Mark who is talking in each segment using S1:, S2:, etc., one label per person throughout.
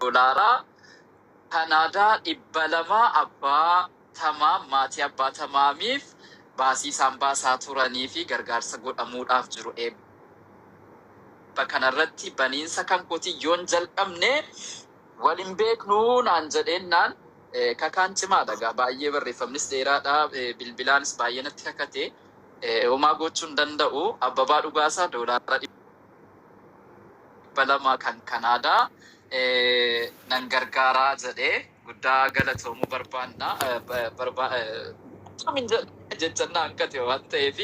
S1: Doolaara Kanaadaa 200 Abbaa Tamaam maatii Abbaa Tamaamiif baasii isaan baasaa turanii fi gargaarsa godhamuudhaaf jiru eebba kanarratti baniinsa kan kootii yoon jalqabne wal hin beeknu naan jedheennaan kakaan cimaadha gaa baay'ee barreeffamnis dheeraadha bilbilaanis baay'ee natti kakate homaa gochuu hin danda'u Abbabaa Dhugaasaa doolaara 200 kan Kanaadaa nan gargaaraa jedhee guddaa galatoomuu barbaanna jecha na hanqate waan ta'eef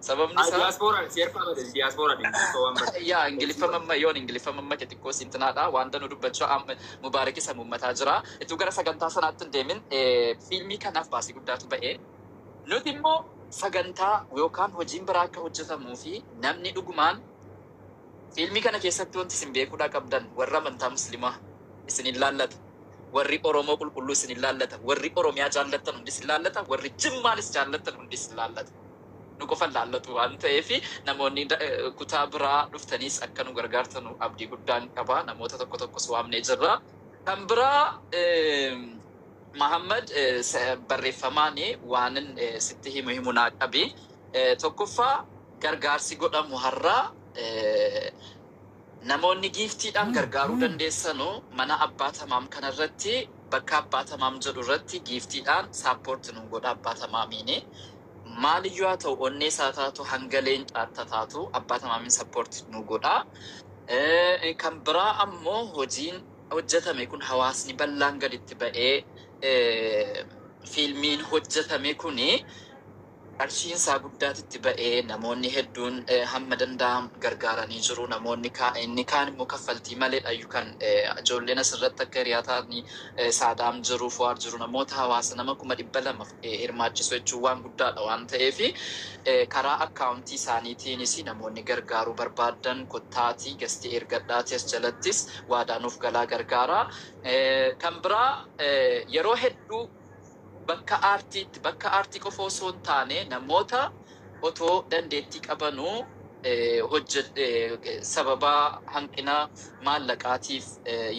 S1: sababni isaa
S2: Diaspora seerfaa bade diaspora Ingiliffa waan bade.
S1: Yaa Ingiliffa mamma yoon Ingiliffa mammake xiqqoo siintinaadha waan danuu dubbachuu amma Mubaarak isa muummataa jira. Ituu gara sagantaa sanaatti hin deemin fiilmii kanaaf baasii guddaatu ba'e. Nuti immoo sagantaa yookaan hojiin biraa akka hojjetamuu fi namni dhugumaan Fiilmii kana keessatti wanti isin beekuudhaa qabdan warri amantaa muslimaa isin hin laallata, warri Oromoo qulqulluu isin hin laallata, warri Oromiyaa jaallattan hundi isin laallata, warri Jimmaanis jaallattan hundi isin laallata. Nu qofa hin laallatu waan ta'eef namoonni kutaa biraa dhuftaniis akka nu gargaartanu abdii guddaan qaba. Namoota tokko tokkos waamnee jirra. Kan biraa Mahammad barreeffamaan waanin sitti himu himu naa qabi. Tokkoffaa gargaarsi godhamu har'a namoonni giiftiidhaan gargaaruu dandeessanu mana Abbaa Tamaam kanarratti bakka Abbaa Tamaam jedhu irratti giiftiidhaan support nu godha Abbaa Tamaamiini. Maaliyyuu haa ta'u onnee isaa taatu hanga leencaatti haa taatu Abbaa Tamaamiin support nu godha. Kan biraa ammoo hojiin hojjetame kun hawaasni bal'aan gaditti ba'ee fiilmiin hojjetame kuni Qarshiin isaa guddaatu itti ba'e, namoonni hedduun hamma danda'an gargaaranii jiru. Namoonni inni kaan immoo kaffaltii maleedhayyuu kan ijoolleen asirratti akka hiriyaa ta'anii Saadaam jiru, Fuwaar jiru, namoota hawaasa nama 200,000 hirmaachisu jechuun waan guddaadha waan ta'eef karaa akkaawuntii isaaniitiinis namoonni gargaaruu barbaaddan kottaatii gastii ergadhaatii as jalattis waadaa nuuf galaa gargaaraa. Kan biraa yeroo hedduu bakka aartiitti, bakka aartii qofa osoo hin taane namoota otoo dandeettii qabanuu sababa hanqina maallaqaatiif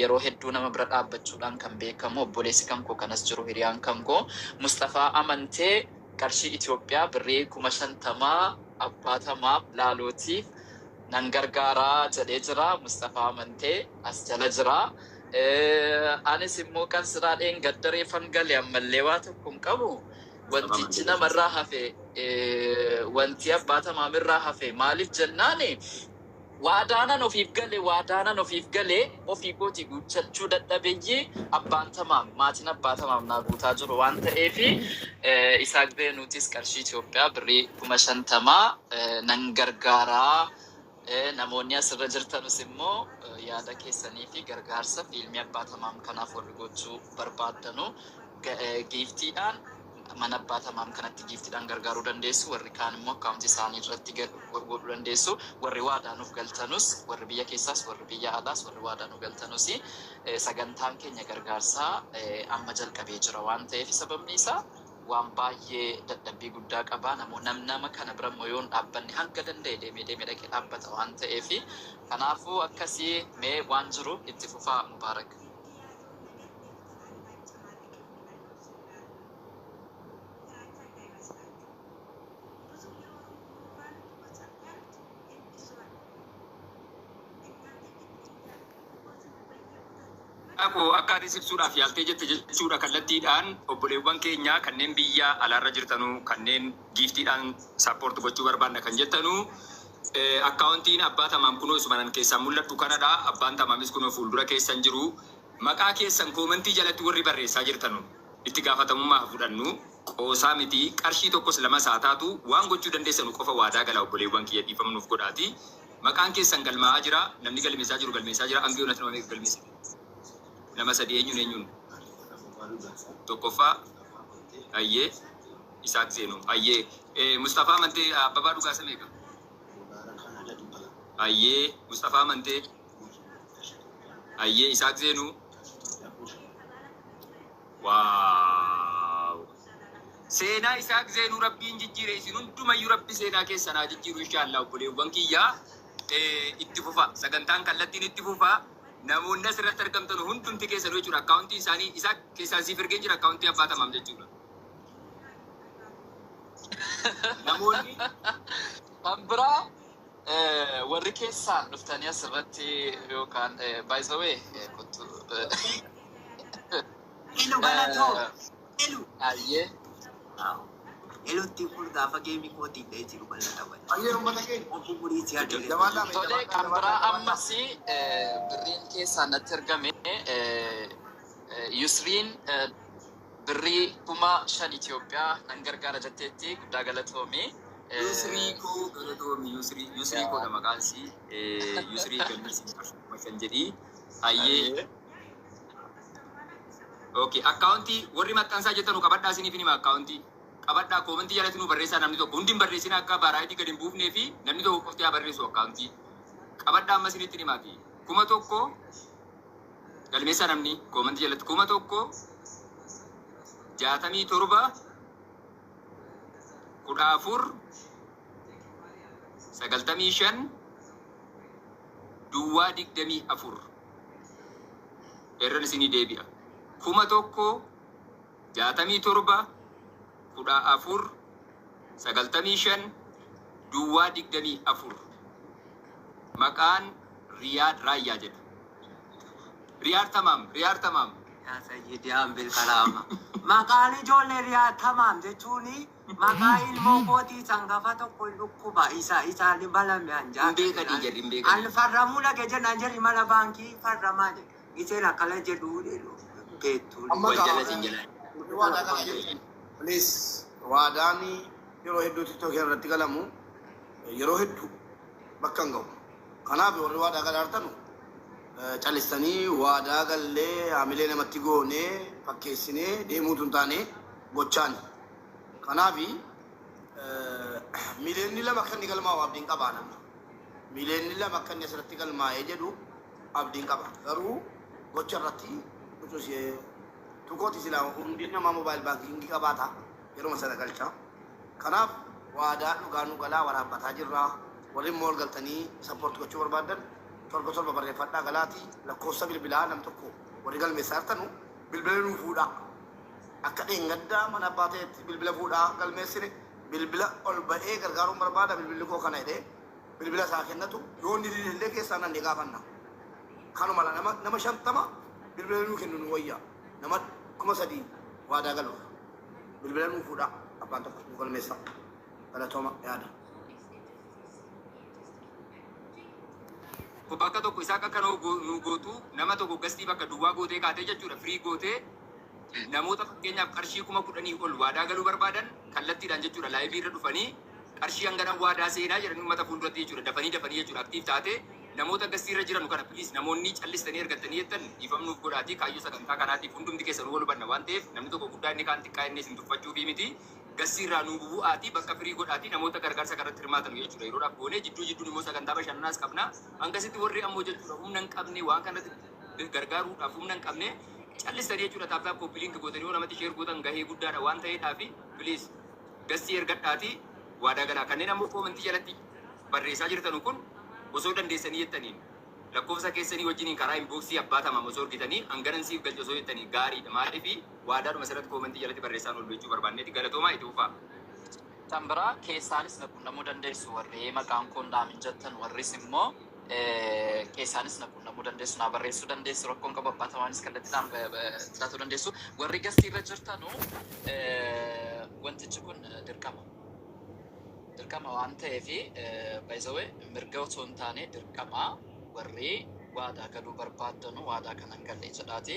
S1: yeroo hedduu nama bira dhaabbachuudhaan kan beekamu obboleessi kan koo kanas jiru hiriyaan kan koo Musxafaa Amantee qarshii Itoophiyaa birrii 50,000 Abbaa Tamaam Laalootiif nan gargaara jedhee jira. Musxafaa Amantee as jala jira. Anis immoo kan siraa dheengadda reefan gale ammallee waa tokko hin qabu. Wantichi namarraa hafe wanti abbaa tamaamirraa hafe maaliif jennaani waadaanan ofiif gale waadaanan ofiif gale ofii kootii guuttachuu dadhabeyyii abbaan tamaam maatiin abbaa tamaam naa guutaa jiru waan ta'eef Isaaq Zeenuutis qarshii Itoophiyaa birrii 50,000 nan gargaaraa. Namoonni asirra jirtanus immoo yaada keessanii fi gargaarsa fiilmii Abbaa Tamaam kanaaf warri gochuu barbaaddanu giiftiidhaan mana Abbaa Tamaam kanatti giiftiidhaan gargaaruu dandeessu. Warri kaan immoo akkaawuntii isaanii irratti godhuu dandeessu. Warri waadaa nuuf galtanus, warri biyya keessaas, warri biyya alaas, warri waadaa nu galtanus sagantaan keenya gargaarsaa amma jalqabee jira waan ta'eef sababni isaa waan baay'ee dadhabbii guddaa qaba. Namo nam nama kana bira immoo yoo hin dhaabbanne hanga danda'e deemee deemee dhaqee dhaabbata waan ta'eef kanaafuu akkasii mee waan jiru itti fufaa Mubaarak.
S2: Koo akka atis ibsuudhaaf yaaltee jette jechuudha kallattiidhaan obboleewwan keenya kanneen biyya alaarra jirtanu kanneen giiftiidhaan support gochuu barbaanna kan jettanu akkaawuntiin abbaa tamaam kunoo isuma nan keessaan mul'adhu kanadha abbaan tamaamis kunoo fuuldura keessan jiru maqaa keessan koomentii jalatti warri barreessaa jirtanu itti gaafatamummaa haa fudhannu qoosaa miti qarshii tokkos lamas haa taatu waan gochuu dandeessanu qofa waadaa galaa obboleewwan kiyya dhiifama nuuf godhaati Maqaan keessan galmaa'aa jira. Namni galmeessaa jiru galmeessaa jira. Hanga yoonaatti nama meeqa galmeessite? Nama sadi eenyuun eenyuun? Tokkoffaa Hayyee Isaaq Zeenuu. Hayyee Musxafaa Amantee Abbabaa Dhugaasa meeqa? Hayyee Musxafaa Amantee. Hayyee Isaaq Zeenuu. Waaw. Seenaa Isaaq Zeenuu Rabbiin jijjiire isin hundumayyu Rabbi seenaa keessan haa jijjiiru inshaallah obboleewwan kiyya itti fufa sagantaan kallattiin itti fufa Namoonni asirratti argamtan hundumti keessanuu jechuudha. Akkaawuntii isaanii isaa keessaan siif ergeen jira, akkaawuntii abbaa Tamaam jechuudha. Namoonni
S1: Kan biraa warri keessaan dhuftanii asirratti yookaan, by the way, kottu.
S3: Elu, galatoo. Elu.
S1: Ayyee.
S3: Elutti kun gaafa geemii kootiin ta'ee jiru bal'ata wali.
S4: Ayyee, uummata keenya.
S3: Obbo Murii si adeere.
S4: Jabaadhaa mee.
S1: Tole,
S4: Jabaadhaa.
S1: kan biraa
S4: Jabaadhaa.
S1: Ammas birriin keessaan natti ergame, Yusriin birrii 5,000 Itoophiyaa nan gargaara jetteetti, guddaa galatoomi.
S2: Yusrii koo, galatoomi Yusrii. Yusrii koodha maqaan isii. Yusrii galmeessi 5,000 jedhii. Ayyee.
S1: Ayyee.
S2: Okay, akkaawuntii warri maxxansaa jettanu qabadhaa, isiniif hima. Akkaawuntii qabadhaa, koomentii jalatti nu barreessaa. Namni tokko hundi hin barreessina, akka baaraayitii gadi hin buufnee fi namni tokko qofti haa barreessu. Akkaawuntii qabadhaa, amma isinitti himaati. 1000 galmeessaa, namni koomentii jalatti 1000 67 14 95 duwwaa 24. Irran isinii deebi'a. 1000 67 14 95 duwwaa 24. Maqaan Riyaad Raayyaa jedha. Riyaad Tamaam, Riyaad Tamaam.
S3: Yaa Sayyidi Ambil Kalaama. Maqaan ijoollee Riyaad Tamaam jechuun maqaa ilmoo kootii sangafa tokko hin dhukkuba isa isaan balame an
S2: Hin beekanii jarri, hin beekanii.
S3: An farramuu dhaqe jennaan jarri mana baankii farramaa jedhe. Iseen akkana jedhu beektu.
S4: Amma
S2: Wal
S4: gaa
S2: jala siin jala.
S4: Waadaa galaa jirtu. Please, waadaan yeroo hedduu TikTok irratti galamu yeroo hedduu bakka hin ga'u. Kanaaf warri waadaa galaa jirtanu calistanii waadaa gallee haamilee namatti goonee fakkeessinee deemuutu hin taane, gochaan. Kanaaf 2 miiliyoonni akka inni galmaa'u abdiin qabaa namni. 2 miiliyoonni akka inni asirratti galmaa'ee jedhu abdiin qaba. Garuu gocha irratti utuu tukooti silaa hundi namaa mobile banking qabaata, yeroo sana galcha. Kanaaf waadaa dhugaa nu galaa, waraabbataa jirra. Warri immoo ol galtanii support gochuu barbaadan 77 barreeffadhaa galaatii, lakkoofsa bilbilaa nam tokko warri galmeessaa jirtanu bilbila nuu fuudhaa. Akka dheengaddaa mana abbaa ta'etti bilbila fuudhaa galmeessine, bilbila ol ba'ee gargaaruun barbaada, bilbilli koo kana jedhee bilbila isaa kennatu, yoo inni dide keessaa nan gaafanna. Kanuma nama 50 bilbila nuu kennu nu wayya. Nama 3,000 waadaa galu. Bilbila nuu fuudhaa, abbaan tokko nu galmeessa. Galatooma, yaada.
S2: Bakka tokko isaa akka nu gootu, nama tokko gastii bakka duwwaa gootee kaatee jechuudha, firii gootee namoota fakkeenyaaf qarshii 10,000 ol waadaa galuu barbaadan kallattiidhaan jechuudha live irra dhufanii qarshii hangana waadaa seenaa jedhanii uummata fuulduratti jechuudha, dafanii dafanii jechuudha active taate namoota gastii irra jiran kana. Please, namoonni callistanii ergattanii jettan dhiifamnuuf godhaatii, kaayyoo sagantaa kanaatiif hundumti keessan wal hubanna waan ta'eef, namni tokko guddaa inni kaan xiqqaa inni isin tuffachuufii miti. Gastii irraa nuu bu'aatii, bakka firii godhaatii namoota gargaarsa kanatti hirmaatan jechuudha. Yeroodhaaf goonee jidduu jidduun immoo sagantaa bashannanaas qabna. Hangasitti warri ammoo jechuudha humna hin qabne, waan kanatti gargaaruudhaaf humna hin qabne, callistanii jechuudha tap tap, copy link gootanii yoo namatti share gootan gahee guddaadha waan ta'eedhaafi, please, gastii ergadhaatii waadaa galaa. Kanneen ammoo koomentii jalatti barreessaa jirtanu kun osoo dandeessanii jettaniin lakkoofsa keessanii wajjiniin karaa inbox abbaa Tamaam osoo argitanii hanganan siif galche osoo jettanii gaariidha. Maaliifi waadaadhuma asirratti koomentii jalatti barreessaan ol jechuu barbaanneeti. Galatoomaa, itti fufaa.
S1: Kan biraa keessaanis na qunnamuu dandeessu, warri maqaan koo hin dhaamin jettan, warris immoo keessaanis na qunnamuu dandeessu, naa barreessuu dandeessu, rakkoon qabu. Abbaa Tamaanis kallattiidhaan jiraachuu dandeessu. Warri gastii irra jirtanu, wantichi kun dirqama. Dirqama waan ta'eef, by the way, mirga osoo hin taane dirqama. Warri waadaa galuu barbaaddanu waadaa kanan galle jedhaati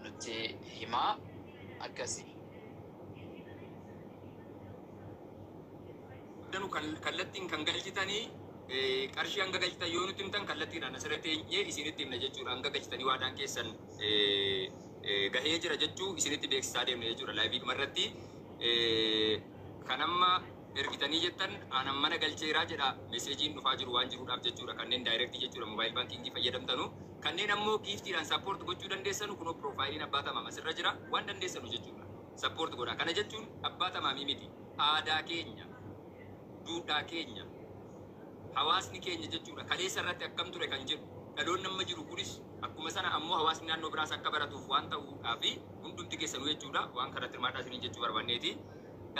S1: nutti himaa akkasii.
S2: Danu kallattiin kan galchitanii qarshii hanga galchitan yoo nutti himtan, kallattiidhaan asirratti eenyee isinitti himna jechuudha. Hanga galchitanii waadaan keessan gahee jira jechuu isinitti beeksisaa deemna jechuudha live dhumarratti. Kan amma ergitanii jettan aanan mana galcheeraa jedha, meseejiin dhufaa jiru waan jiruudhaaf jechuudha, kanneen direct jechuudha mobile banking fayyadamtanu. Kanneen ammoo giiftiidhaan support gochuu dandeessanu, kunoo piroofaayiliin abbaa Tamaam asirra jira, waan dandeessanu jechuudha support godha. Kana jechuun abbaa Tamaamii miti, aadaa keenya, duudhaa keenya, hawaasni keenya jechuudha kaleessa irratti akkam ture kan jedhu. Dhaloonni amma jiru kunis akkuma sana ammoo hawaasni naannoo biraas akka baratuuf waan ta'uudhaaf hundumti keessanuu jechuudha waan kanatti hirmaadhaa isiniin jechuu barbaanneeti.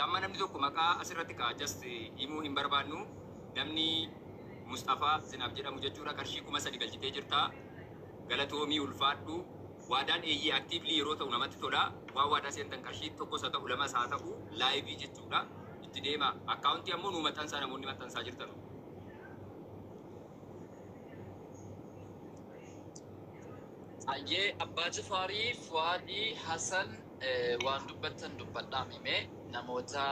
S2: Amma namni tokko maqaa asirratti ka'a, just himuu hin barbaannu, namni Mustafaa Zinaab jedhamu jechuudha, qarshii 3000 galchitee jirta. Galatoomii, ulfaadhu. Waadaan eeyyee actively yeroo ta'u namatti tola. Waan waadaa seentan qarshii tokkos haa ta'u, lamas haa ta'u, live jechuudha. Itti deema. Akkaawuntii ammoo nuu maxxansaa, namoonni maxxansaa jirtanu.
S1: Ayyee, Abbaa Jifaarii, Fuwaadii, Hasan, waan dubbattan dubbadhaa mimee namoota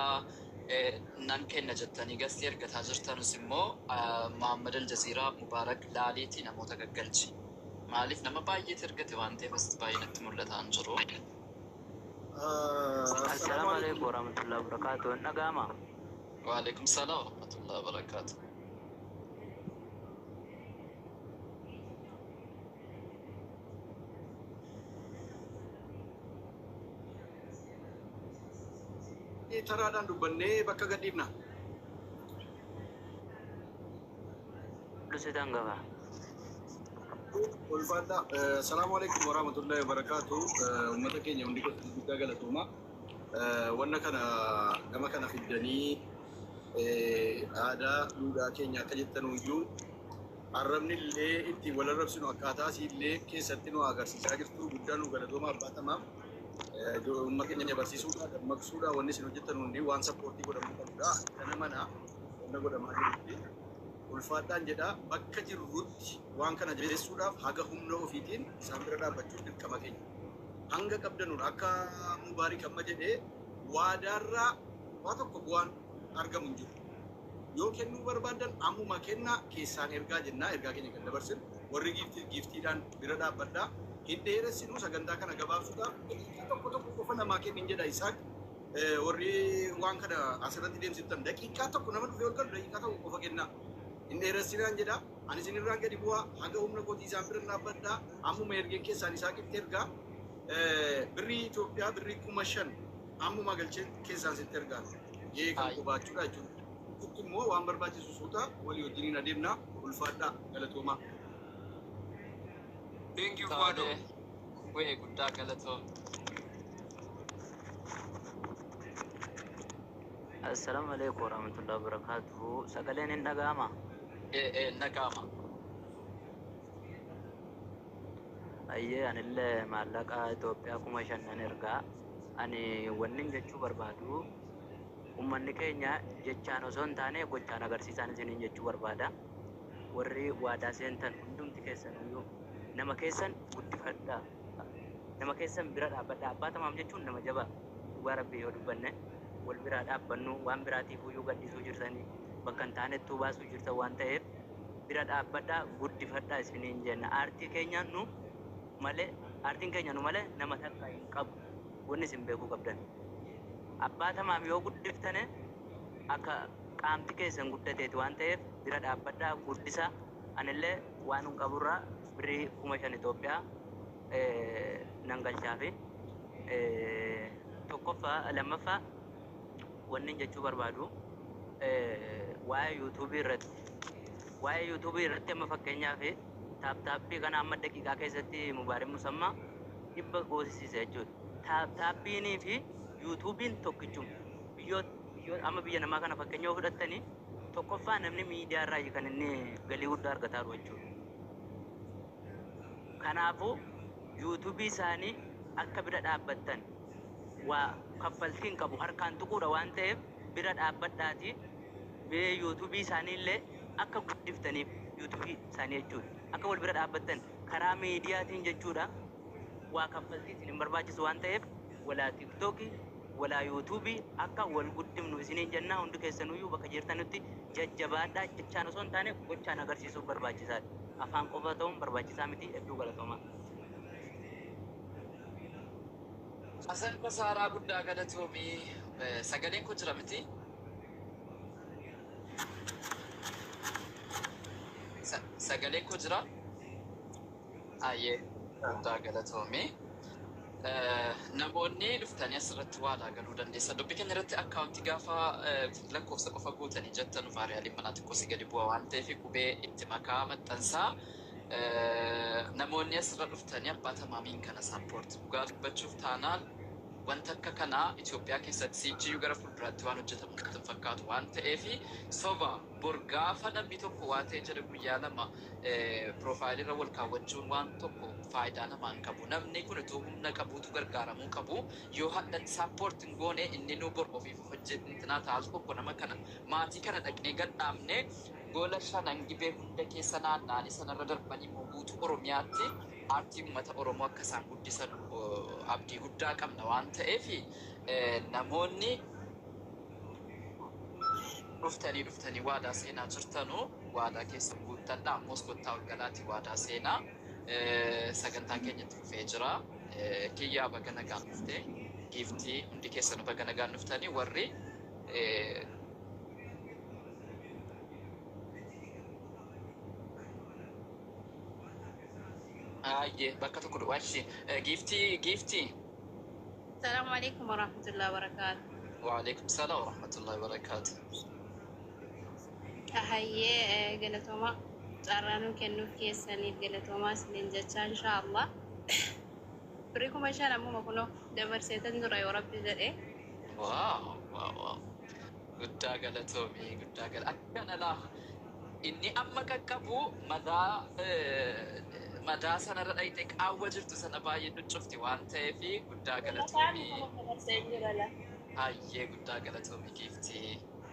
S1: nan kenna jettanii gastii ergataa jirtanus immoo Muhammad Aljaziiraa, Mubaarak Laaliitii namoota gaggalchi. Maaliif nama baay'eetu ergate waan ta'eef asitti baay'ee natti mul'ataa hin jiru.
S5: Assalaamu
S6: Assalaamu
S5: alaikum
S6: alaikum warahmatullahi wabarakatuh. Dhaga'ama?
S1: Waalaikum salaam warahmatullahi wabarakaatuh.
S5: Taraadhaan dubbannee bakka gadhiifna.
S6: Dusitan gaba.
S5: Ulfaadha. Assalaamu alaikum warahmatullahi wabarakatuh. Uummata keenya hundi keessatti guddaa galatooma. Wanna kana gama kana fiddanii aadaa duudhaa keenya akka jettanuyyuu arrabni illee ittiin wal arrabsinu akkaataa illee keessatti nu agarsiisaa jirtu, guddaa nu galatooma, abbaa tamaam. Uummata keenya barsiisuudha, dammaqsuudha, wanni isin hojjettan hundi waan support godhamuu qabudha. Kana mana wanna godhamaa jirutti ulfaadhaan jedha. Bakka jirrutti waan kana jabeessuudhaaf haga humna ofiitiin isaan bira dhaabbachuun dirqama keenya. Hanga qabdanuun akka Mubaarik amma jedhee waadaarraa waa tokko bu'aan argamu hin jiru. Yoo kennuu barbaadan ammuma kennaa, keessaan ergaa jennaa, ergaa keenya kan dabarsinu warri giiftii giiftiidhaan bira dhaabbadhaa. Hin dheeressinu, sagantaa kana gabaabsuudhaaf daqiiqaa tokko tokko qofa namaa kennin jedha Isaaq. Warri waan kana asirratti deemsiftan daqiiqaa tokko, nama dhufee ol galu daqiiqaa tokko qofa kennaa. Hin dheeressinaan jedha. Ani isinirraan gadi bu'aa, haga humna kootii isaan bira dhaabbadhaa. Ammuma ergeen keessaan Isaaqitti ergaa. Birrii Itoophiyaa birrii 5000 ammuma galcheen keessaan sitti ergaa. Gahee kan qubaachuudha jechuudha. Kutti immoo waan barbaachisu suuta walii wajjiniin adeemna, ulfaadhaa, galatoomaa.
S2: Thank you, Fuado.
S1: Tole, bu'ee guddaa galatoom.
S6: Assalaamu alaikum warahmatullahi wabarakatuh. Sagaleen hin dhaga'ama?
S1: Ee, naga'ama.
S6: Ayyee, anillee maallaqa Itoophiyaa 5000 nan ergaa. Ani wannin jechuu barbaadu, ummanni keenya jechaan osoo hin taane gochaan agarsiisaan isiniin jechuu barbaada. Warri waadaa seentan hundumti keessan iyyuu nama keessan guddifadhaa. Nama keessan bira dhaabbadhaa. Abbaa tamaam jechuun nama jabaa. Dhugaa rabbii yoo dubbanne wal biraa dhaabbannu waan biraatiif iyyuu gaddisuu jirtanii bakka hin taanettuu baasuu jirtan waan ta'eef bira dhaabbadhaa, guddifadhaa isiniin jenna. Aartii keenya nu malee, aartiin keenya nu malee nama takka hin qabu. Wanni isin beekuu qabdan. Abbaa tamaam yoo guddiftane akka qaamti keessan guddateeti waan ta'eef bira dhaabbadhaa, guddisaa. Anillee waan hin qaburraa birrii 5000 Itoophiyaa nan galchaafi. Tokkoffaa, lammaffaa wanni jechuu barbaadu waa'ee yuutuubii irratti amma fakkeenyaaf tap tapii kana amma daqiiqaa keessatti Mubaarik Musammaa 100 goosisiisa jechuudha. Tap tapiinii fi yuutuubiin tokkichuma. Biyyoota amma biyya namaa kana fakkeenya yoo fudhattanii, tokkoffaa namni miidiyaa irraa kan inni galii guddaa argataa jiru jechuudha. Kanaafuu yuutuubii isaanii akka bira dhaabbattan, waa kaffaltiin qabu harkaan tuquudha waan ta'eef bira dhaabbadhaatii yuutuubii isaanii illee akka guddiftaniif, yuutuubii isaanii jechuudha. Akka wal bira dhaabbattan karaa miidiyaatiin jechuudha. Waa kaffaltii isin hin barbaachisu waan ta'eef walaa tiktookii walaa yuutuubii akka wal guddifnu isiniin jennaa. Hundi keessanuyyuu bakka jirtanitti jajjabaadhaa, jechaan osoo hin taane gochaan agarsiisuuf barbaachisaadha. Afaan qofa ta'uun barbaachisaa miti, hedduu galatoomaa.
S1: Hasan Kasaaraa, guddaa galatoomii. Sagaleen kun jira miti? Sagaleen kun jira? Ayyee, guddaa galatoomii. Namoonni dhuftanii asirratti waadaa galuu dandeessa. Dubbii keenya irratti akkaawuntii gaafa lakkoofsa qofa guutanii jettan vaariyaaliin manaa xiqqoo si gadi bu'a waan ta'eef qubee itti makaa maxxansaa. Namoonni asirra dhuftanii abbaa Tamaamiin kana support dhugaa dubbachuuf taanaan, wanta akka kanaa Itoophiyaa keessatti sichiyyuu gara fuulduraatti waan hojjetamu natti hin fakkaatu waan ta'eef, soba bor gaafa namni tokko waa ta'e jedhe guyyaa 2 profile irra wal kaawwachuun waan tokko faayidaa namaan qabu. Namni kun utuu humna qabuutu gargaaramuu qabu. Yoo hadha support hin goone, inni nu bor ofiif hojjetinaa ta'a. Tokko nama kana, maatii kana dhaqnee gadhaabne, gola shanan Gibee hunda keessa naanna'anii, sanarra darbanii immoo guutuu Oromiyaatti aartii uummata Oromoo akka isaan guddisan abdii guddaa qabna waan ta'eef, namoonni dhuftanii dhuftanii waadaa seenaa jirtanu waadaa keessan guuttadha. Ammoos kottaa ol galaati waadaa seenaa. Sagantaan keenya itti fufee jira. Kiyyaa, baga nagaan dhufte. Giiftii, hundi keessanuu baga nagaan dhuftanii. Warri Ayyee, bakka tokko duwwaashi. Giiftii, Giiftii.
S7: السلام عليكم ورحمة الله وبركاته.
S1: وعليكم السلام ورحمة الله وبركاته.
S7: Hayyee, galatooma, carraa nuu kennuuf keessaniif galatoomaa isiniin jecha. Inshaallah birrii 5,000 ammuma kunoo dabarseetan dura yoo Rabbi jedhe.
S1: Wow. Guddaa galatoomii, guddaa akkana laa inni amma qaqqabu madaa madaa sanarra dhayite qaawwa jirtu sana baay'ee cuccufti waan ta'eef guddaa galatoomii.
S7: Dabarsee jira laa.
S1: Hayyee, guddaa galatoomii giiftii,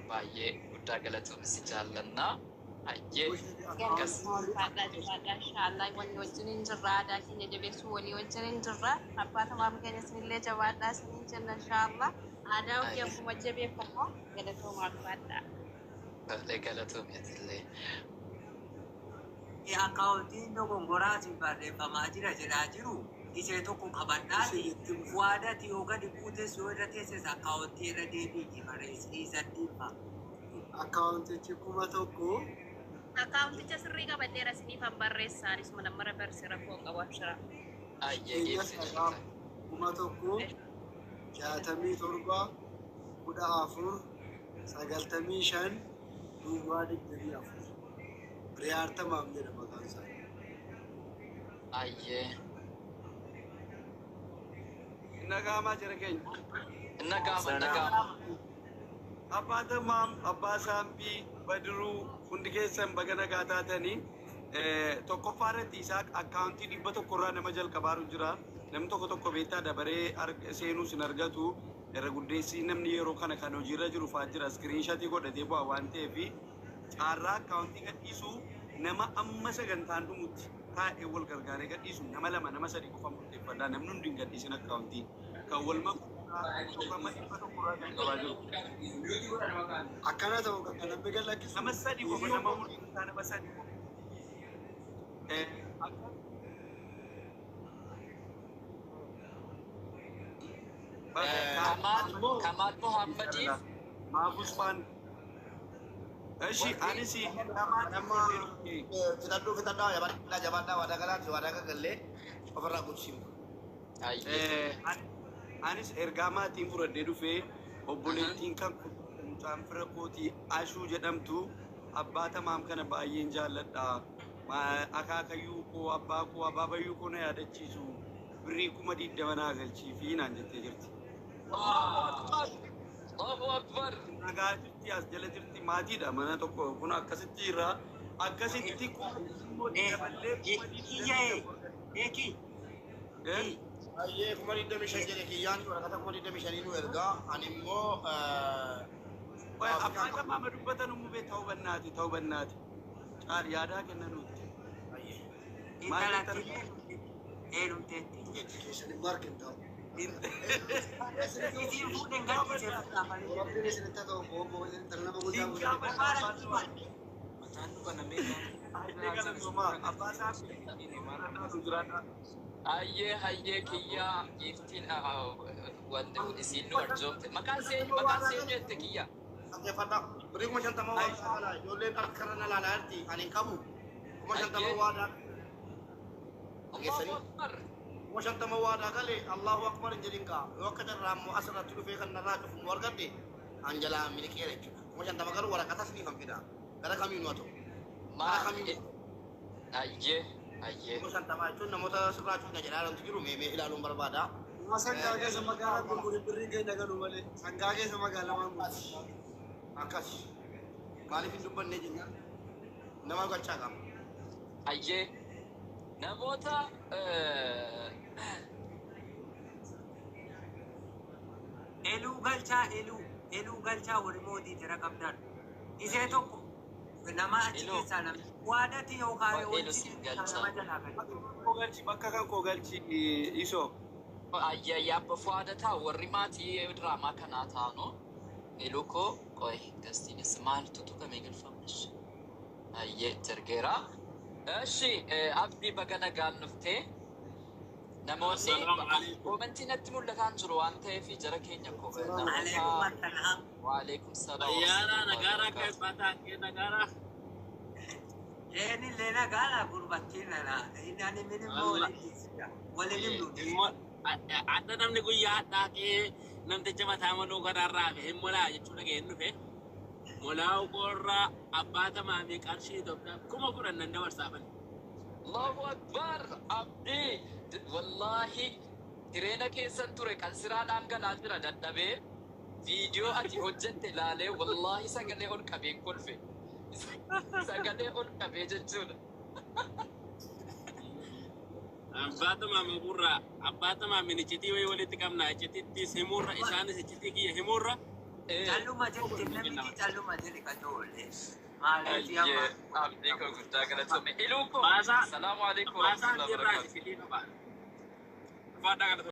S1: baay'ee guddaa galatoomii, si jaallannaa. Hayyee, akkas.
S7: Ulfaadhaa, jabaadhaa. Inshaallah walii wajjin hin jirra, aadaa keenya jabeessuu walii wajjin hin jirra. Abbaa Tamaam keenya isinillee jabaadhaa isiniin jenna. Inshaallah aadaa ofii akkuma jabeeffamu. Galatoomaa, ulfaadhaa.
S1: Tole, galatoomii atillee.
S3: Akkaawuntiin dogongoraatiin barreeffamaa jira jedhaa jiru. Gisee tokko qabadhaati. Waadati yoo gadi buutes, yoo irra teesses, akkaawuntii irra deebiiti barreessii saddeeffa.
S8: Akkaawuntichi 1000.
S7: Akkaawunticha sirrii qabadheera, isiniifan barreessaa, anisuma namarra barse, rakkoo hin qabu, abshira.
S1: Ayyee, geessi jalata.
S8: 1000 67 14 95 duwwaa 24. Riyaar Tamaam jedha maqaan isaa.
S1: Ayyee.
S5: Nagaamaa jira keenya.
S1: Nagaama, nagaama.
S5: Abbaa Tamaam, Abbaa Saambii, Badiruu, hundi keessan baga nagaa taatanii. Tokkoffaa irratti isaa akkaawuntii 100 irraa nama jalqabaaru jira. Namni tokko tokko beektaa dabaree seenuu sin argatu. Irra guddeessi namni yeroo kana kan hojiirra jiru fa'aa jira. Screenshot godhatee bu'a waan ta'eef, carraa akkaawuntii gadhiisuu nama amma sagantaan dhumutti taa'ee wal gargaaree gadhiisu nama lama, nama sadi qofa murteeffadhaa. Namni hundi hin gadhiisin akkaawuntii. Kan wal maku amma 100 irraa jalqabaa jiru.
S8: Akkana ta'u kan namni gad lakkisu.
S5: Nama sadi qofa, nama murteessaa, nama sadi qofa.
S1: Kamaal, Kamaal Muhammadiif.
S5: Maafus faan. Eshi, anis
S4: Nama fixadhuu, fixadhaa, jabaadhaa, jabaadhaa, waadaa galaati, waadaa gagallee ofirraa guutsiifna.
S1: Ayyee.
S5: Anis ergaa maatiin fudhadhee dhufee, obboleettiin kan mucaan fira kootii Ashuu jedhamtu, abbaa Tamaam kana baay'een jaalladha. Akaakayyuu koo, abbaa koo, abaabayyuu koo na yaadachiisu, birrii 20,000 naa galchii naan jettee jirti.
S1: Allahu Akbar. Allahu Akbar.
S5: Nagaa jirti, as jala jirti, maatiidha mana tokko kun akkasitti irraa akkasitti kuma daballee 20,000.
S3: Kiyyee, eeki.
S5: Eh?
S4: Baay'ee, 25,000 jedhe kiyyaan, waraqata 25,000 nu ergaa, ani immoo
S5: Abbaa Tamaama dubbatan uumuu ta'uu bannaati, ta'uu bannaati. Caal yaadaa kennanuutti.
S3: Intalattiin heerumteetti.
S8: Keessan markin ta'u.
S3: Isiin fuudhen gadhiisee fuudhaa malee.
S8: Rabbiin isinitti haa ta'u, booboo intala nama guddaa guddaa.
S5: Abbaa isaa jiraadha.
S1: Ayyee, hayyee, kiyyaa, giiftiin wanti isiin nu arjoomte. Maqaan see, maqaan see jette, kiyya?
S4: Dhaggeeffadhaa. Birrii 50,000 waadaa kana ijoolleen harka irra na laalaa jirti. Ani hin qabu. 50,000 waadaa.
S1: Allahu Akbar.
S4: 50,000 waadaa galee, Allahu Akbar hin jedhin kaa. Yoo akka carraa immoo asirratti dhufee kan narraa cufu immoo argadhe, an jalaa miliqeera jechuudha. 50,000 garuu waraqatas ni kan fida. Gara kamiinuu haa ta'u. Gara
S1: Maal?
S4: kamiinuu.
S1: Ayyee. Ayyee.
S4: 50,000 jechuun namoota sirraa cuufna jedhaa jirantu jiru mee ilaaluun barbaada.
S8: Nama sangaa keessa magaalaa gurgure birriin keenya galu malee sangaa keessa magaalaa waan gurguru.
S4: Akkas. Maaliif hin dubbannee jennaan nama galchaa qaba.
S1: Ayyee. Namoota
S3: Eluu galchaa, eluu eluu galchaa, warri mootii jira qabdan. Isee tokko nama achi
S1: Eluu.
S3: keessaa namni waadati yookaan
S1: Elu
S3: wanti
S1: siin galcha.
S3: nama jalaa galcha.
S5: Koo galchi, bakka kan koo galchi isoo.
S1: Ayyee, abba Fuadataa, warri maatii diraamaa kanaa taanu eluu koo qoy gastiinis maaltu tuqamee galfamus. Ayyee, ergeera. Eshi, Abdii, baga nagaan dhuftee. Namoonni
S9: Assalaamu alaikum.
S1: Commentii natti mul'ataan jiru waan ta'eef jara keenya ko
S3: Aleekum
S1: namoota
S3: assalaam.
S1: Waalaikum salaam.
S9: Xayyaara nagaara akka ibbataa kee nagaara.
S3: Eenillee nagaadha gurbattiin nana. Inni ani minimmoo waliin dhiisudha. Waliin himnu.
S9: Immoo adda namni guyyaa hadhaa kee namticha mataa maluu kanaarraa hafe hin molaa jechuu dhaga'een dhufe. Molaa qorraa abbaa tamaamii qarshii Itoophiyaa 10,000 nan dabarsaafan.
S1: Allahu Akbar, Abdii, wallahi tireena keessan ture, qansiraadhaan galaa jira, dadhabee viidiyoo ati hojjette ilaalee wallahi sagalee ol qabeen kolfe, sagalee ol qabee jechuudha.
S9: Abbaa tamaamii gurraa abbaa tamaamiin iccitii wayii walitti qabna, iccitittis himuurra isaanis iccitii kiyya himuurra.
S3: Calluma jedhi, namichi calluma jedhi kajoollee. Maaliif amma?
S1: Ayyee, Abdii koo, guddaa galatoomi. Iluu koo.
S9: Baasaa
S1: Salaamu alaikum
S9: baasaan
S1: warahmatullahi
S9: jirraa
S1: wabarakatuh.
S9: iccitii qaba. Uffadhaa galatoomii.